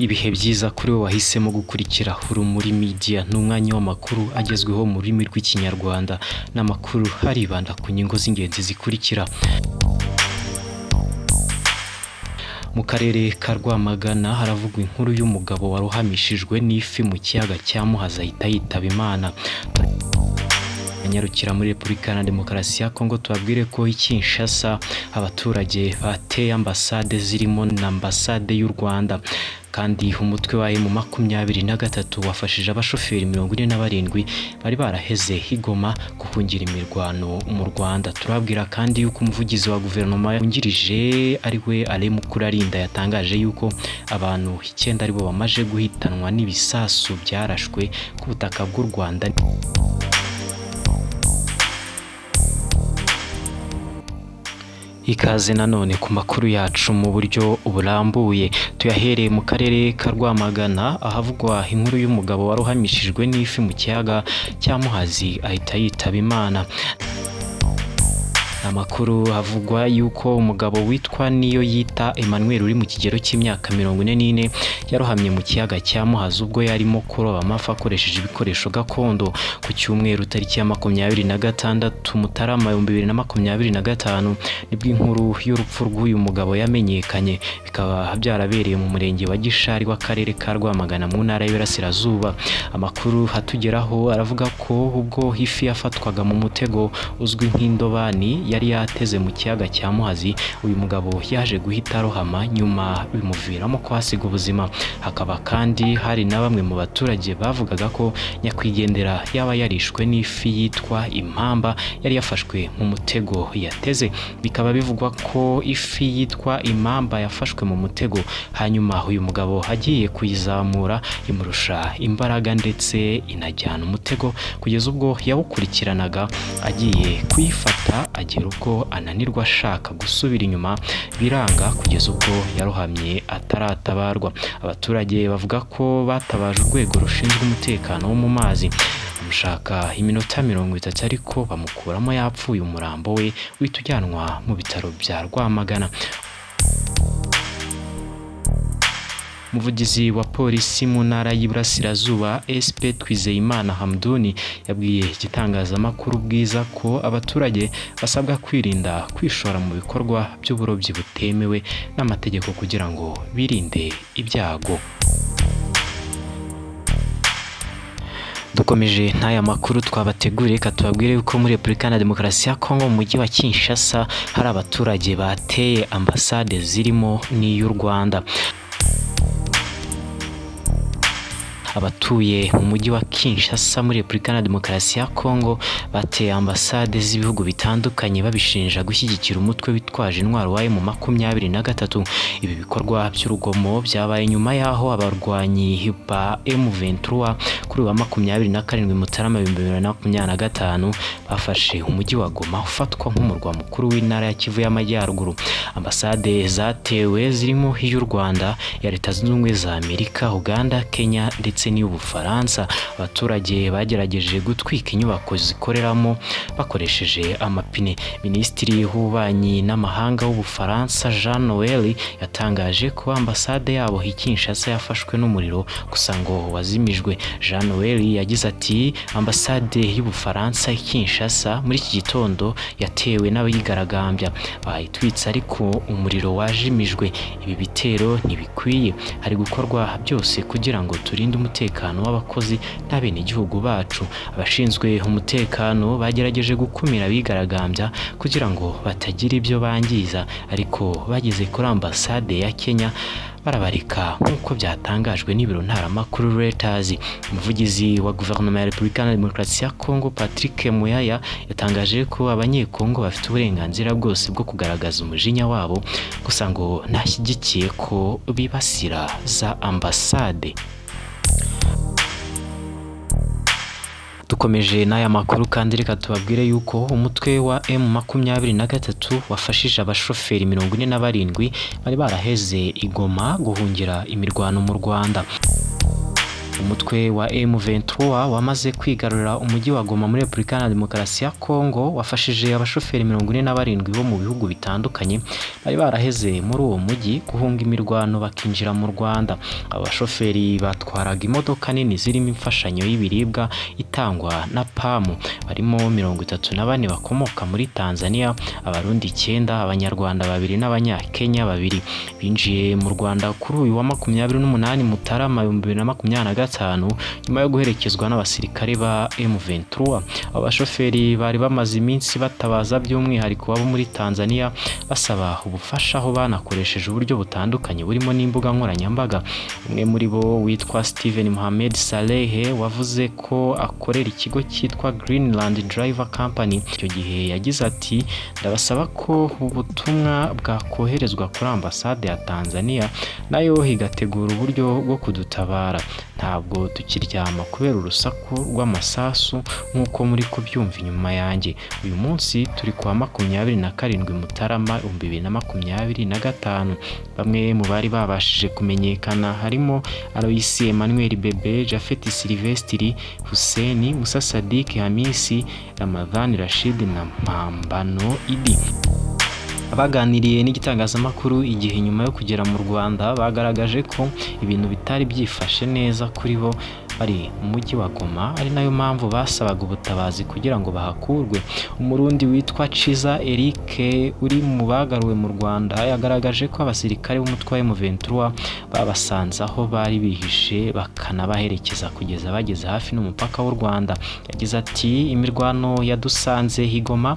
Ibihe byiza kuri we wahisemo gukurikira Urumuri Media, ni umwanya w'amakuru agezweho mu rurimi rw'Ikinyarwanda n'amakuru haribanda ku ngingo z'ingenzi zikurikira. Mu karere ka Rwamagana haravugwa inkuru y'umugabo warohamishijwe n'ifi mu kiyaga cya Muhazi ahita yitaba Imana. Nyarukira muri Repubulika Iharanira Demokarasi ya Kongo tubabwire ko i Kinshasa abaturage bateye ambasade zirimo na ambasade y'u Rwanda. Kandi umutwe wa M23 wafashije abashoferi 47 bari baraheze i Goma guhungira imirwano mu Rwanda. Turababwira kandi yuko umuvugizi wa guverinoma wungirije ari we Alain Mukurarinda yatangaje yuko abantu 9 aribo bamaze guhitanwa n'ibisasu byarashwe ku butaka bw'u Rwanda. Ikaze nanone ku makuru yacu mu buryo burambuye, tuyahereye mu karere ka Rwamagana ahavugwa inkuru y'umugabo warohamishijwe n'ifi mu kiyaga cya Muhazi ahita yitaba Imana. Amakuru avugwa yuko umugabo witwa niyo yita Emmanuel uri mu kigero cy'imyaka 44 yarohamye mu kiyaga cya Muhazi ubwo yarimo kuroba amafi akoresheje ibikoresho gakondo ku cyumweru tariki ya 26 Mutarama 2025 nibwo inkuru y'urupfu rw'uyu mugabo yamenyekanye, bikaba byarabereye mu murenge wa Gishari w'akarere ka Rwamagana mu ntara y'Iburasirazuba. Amakuru atugeraho aravuga ko ubwo ifi yafatwaga mu mutego uzwi nk'indobani yari yateze mu kiyaga cya Muhazi, uyu mugabo yaje guhita arohama nyuma bimuviramo kuhasiga ubuzima. Hakaba kandi hari na bamwe mu baturage bavugaga ko nyakwigendera yaba yarishwe n'ifi yitwa impamba yari yafashwe mu mutego yateze. Bikaba bivugwa ko ifi yitwa impamba yafashwe mu mutego, hanyuma uyu mugabo agiye kuyizamura imurusha imbaraga ndetse inajyana umutego kugeza ubwo yawukurikiranaga agiye kuyifata agera ubwo ananirwa ashaka gusubira inyuma biranga kugeza ubwo yarohamye ataratabarwa. Abaturage bavuga ko batabaje urwego rushinzwe umutekano wo mu mazi bamushaka iminota 30 ariko bamukuramo yapfuye, umurambo we uhita ujyanwa mu bitaro bya Rwamagana. Umuvugizi wa polisi mu ntara y'Iburasirazuba SP Twizeyimana Hamduni yabwiye igitangazamakuru Bwiza ko abaturage basabwa kwirinda kwishora mu bikorwa by'uburobyi butemewe n'amategeko kugira ngo birinde ibyago. Dukomeje n'aya makuru twabateguriye, reka tubabwire ko muri Repubulika Iharanira Demokarasi ya Kongo mu mujyi wa Kinshasa hari abaturage bateye ambasade zirimo n'iy'u Rwanda. Abatuye mu mujyi wa Kinshasa muri Repubulika Iharanira Demokarasi ya Kongo bateye ambasade z'ibihugu bitandukanye babishinja gushyigikira umutwe witwaje intwaro wa M23. Ibi bikorwa by'urugomo byabaye nyuma y'aho abarwanyi ba M23 kuri wa 27 Mutarama 2025 bafashe umujyi wa Goma ufatwa nk'umurwa mukuru w'intara ya Kivu y'Amajyaruguru. Ambasade zatewe zirimo iy'u Rwanda, iya Leta Zunze Ubumwe za Amerika, Uganda, Kenya ndetse n'iy'Ubufaransa. Abaturage bagerageje gutwika inyubako zikoreramo bakoresheje amapine. Minisitiri w'Ububanyi n'Amahanga w'Ubufaransa Jean Noel yatangaje ko ambasade yabo i Kinshasa yafashwe n'umuriro gusa ngo wazimijwe. Jean Noel yagize ati ambasade y'Ubufaransa i Kinshasa muri iki gitondo yatewe n'abigaragambya bayitwitse ariko umuriro wajimijwe. Ibi bitero ntibikwiye, hari gukorwa byose kugira ngo turinde umutekano w'abakozi n'abenegihugu bacu. Abashinzwe umutekano bagerageje gukumira abigaragambya kugira ngo batagira ibyo bangiza, ariko bageze kuri ambasade ya Kenya barabareka nk'uko byatangajwe n'ibiro ntaramakuru Reuters. Umuvugizi wa guverinoma ya Repubulika Iharanira Demokarasi ya Kongo Patrick Muyaya yatangaje ko abanyekongo bafite uburenganzira bwose bwo kugaragaza umujinya wabo, gusa ngo ntashyigikiye ko bibasira za ambasade. Dukomeje n'aya makuru kandi reka tubabwire yuko umutwe wa M23 wafashije abashoferi 47 bari baraheze i Goma guhungira imirwano mu Rwanda. Umutwe wa M23 wamaze kwigarurira umujyi wa Goma muri Repubulika Iharanira Demokarasi ya Kongo wafashije abashoferi 47 bo mu bihugu bitandukanye bari baraheze muri uwo mujyi guhunga imirwano bakinjira mu Rwanda. Aba bashoferi batwaraga imodoka nini zirimo imfashanyo y'ibiribwa itangwa na PAM, barimo 34 bakomoka muri Tanzania, Abarundi 9, Abanyarwanda 2 n'Abanyakenya 2. Binjiye mu Rwanda kuri uyu wa 28 Mutarama 2025 nyuma yo guherekezwa n'abasirikare ba M23. Abo bashoferi bari bamaze iminsi batabaza by'umwihariko abo muri Tanzania basaba ubufasha, aho banakoresheje uburyo butandukanye burimo n'imbuga nkoranyambaga. Umwe muri bo witwa Steven Mohamed Saleh wavuze ko akorera ikigo cyitwa Greenland Driver Company, icyo gihe yagize ati: "Ndabasaba ko ubutumwa bwakoherezwa kuri ambasade ya Tanzania, nayo igategura uburyo bwo kudutabara. Ntabwo tukiryama kubera urusaku rw'amasasu nk'uko muri kubyumva inyuma yanjye. Uyu munsi turi kuwa 27 Mutarama 2025." Bamwe mu bari babashije kumenyekana harimo Aloysi Emmanuel Bebe, Japhet Silvestri, Hussein Musa, Sadik Hamisi, Ramadhan Rashid na Mpambano Idi. Abaganiriye n'igitangazamakuru Igihe nyuma yo kugera mu Rwanda bagaragaje ko ibintu bitari byifashe neza kuri bo bari mu mujyi wa Goma, ari nayo mpamvu basabaga ubutabazi kugira ngo bahakurwe. Umurundi witwa Ciza Eric uri mu bagaruwe mu Rwanda yagaragaje ko abasirikare b'umutwe wa M23 babasanze aho bari bihishe bakanabaherekeza kugeza bageze hafi n'umupaka w'u Rwanda. Yagize ati: "Imirwano yadusanze i Goma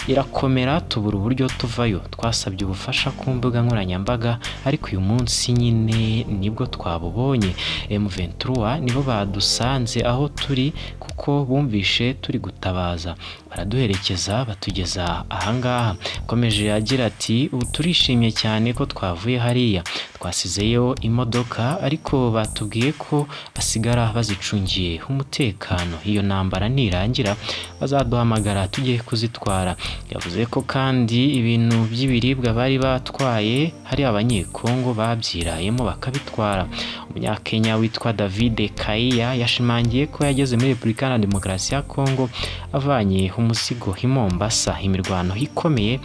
irakomera, tubura uburyo tuvayo. Twasabye ubufasha ku mbuga nkoranyambaga, ariko uyu munsi nyine nibwo twabubonye. M23 nibo badusanze aho turi kuko bumvishe turi gutabaza, baraduherekeza batugeza ahangaha." Akomeje agira ati: "Ubu turishimye cyane ko twavuye hariya. Twasizeyo imodoka, ariko batubwiye ko basigara bazicungiye umutekano, iyo ntambara nirangira bazaduhamagara tujye kuzitwara." Yavuze ko kandi ibintu by'ibiribwa bari batwaye hari Abanyekongo babyirayemo bakabitwara. Umunyakenya witwa David Kaiya yashimangiye ko yageze muri Repubulika Iharanira Demokarasi ya Kongo avanye umuzigo i Mombasa, imirwano ikomeye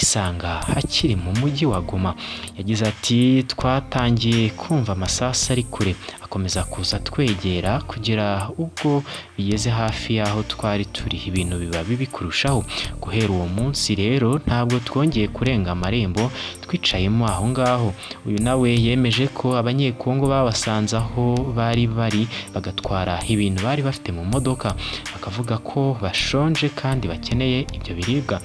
isanga akiri mu mujyi wa Goma. Yagize ati: "Twatangiye kumva amasasu ari kure, akomeza kuza twegera kugera ubwo bigeze hafi y'aho twari turi, ibintu biba bibi kurushaho. Guhera uwo munsi rero ntabwo twongeye kurenga amarembo, twicayemo aho ngaho." Uyu nawe yemeje ko Abanyekongo babasanze aho bari bari bagatwara ibintu bari bafite mu modoka, bakavuga ko bashonje kandi bakeneye ibyo biribwa.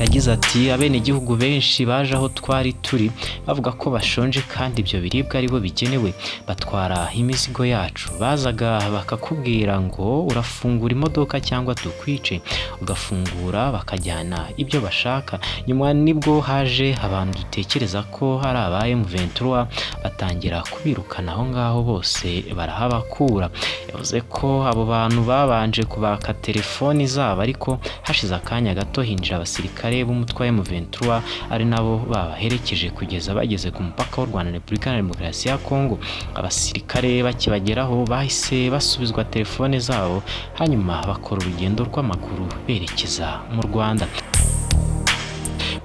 Yagize ati: "Abenegihugu benshi baje aho twari turi bavuga ko bashonje kandi ibyo biribwa aribo bigenewe, batwara imizigo yacu. Bazaga bakakubwira ngo urafungura imodoka cyangwa tukwice, ugafungura bakajyana ibyo bashaka. Nyuma nibwo haje abantu dutekereza ko ari aba M23, batangira kubirukana aho ngaho bose barahabakura." Yavuze ko abo bantu babanje kubaka telefoni zabo, ariko hashize akanya gato hinjira abasirikare b'umutwe wa M23, ari nabo babaherekeje kugeza bageze ku mupaka w'u Rwanda na Repubulika Iharanira Demokarasi ya Kongo. Abasirikare bakibageraho bahise basubizwa telefone zabo, hanyuma bakora urugendo rw'amaguru berekeza mu Rwanda.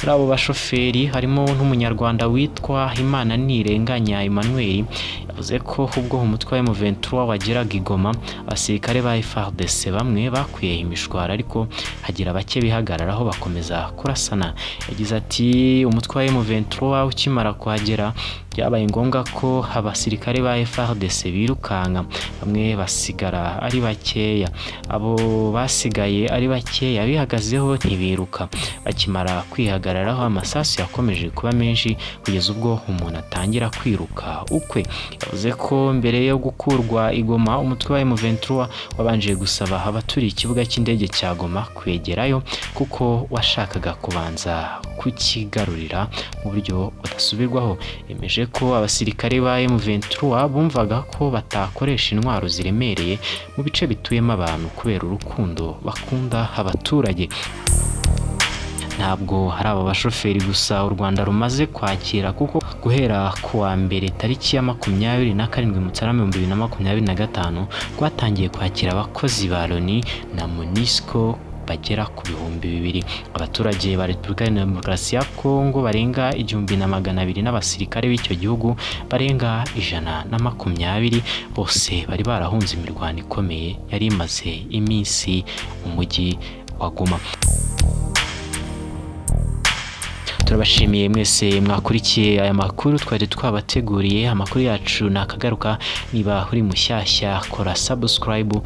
Muri abo bashoferi harimo n'Umunyarwanda witwa Imana Nirenganya Emmanuel. Yavuze ko ubwo umutwe wa M23 wageraga i Goma, abasirikare ba FARDC bamwe bakwiye imishwaro, ariko hagira bake bihagararaho bakomeza kurasana. Yagize ati: "Umutwe wa M23 ukimara kuhagera byabaye ngombwa ko abasirikare ba FARDC birukanka, bamwe basigara ari bakeya. Abo basigaye ari bakeya bihagazeho ntibiruka. Bakimara kwihagararaho amasasu yakomeje kuba menshi kugeza ubwo umuntu atangira kwiruka ukwe." Yavuze ko mbere yo gukurwa i Goma, umutwe wa M23 wabanje gusaba abaturiye ikibuga cy'indege cya Goma kwegerayo, kuko washakaga kubanza kukigarurira mu buryo budasubirwaho. Yemeje ko abasirikare ba M23 bumvaga ko batakoresha intwaro ziremereye mu bice bituyemo abantu kubera urukundo bakunda abaturage. Ntabwo hari aba bashoferi gusa u Rwanda rumaze kwakira, kuko guhera ku wa mbere tariki ya 27 Mutarama 2025 rwatangiye kwakira abakozi ba Loni na MONUSCO bagera ku 2000, abaturage ba Repubulika ya Demokarasi ya Kongo barenga 1200 n'abasirikare b'icyo gihugu barenga 120. Bose bari barahunze imirwano ikomeye yari imaze iminsi mu mujyi wa Goma. Turabashimiye mwese mwakurikiye aya makuru twari twabateguriye. Amakuru yacu nakagaruka. Niba uri mushyashya, kora subscribe.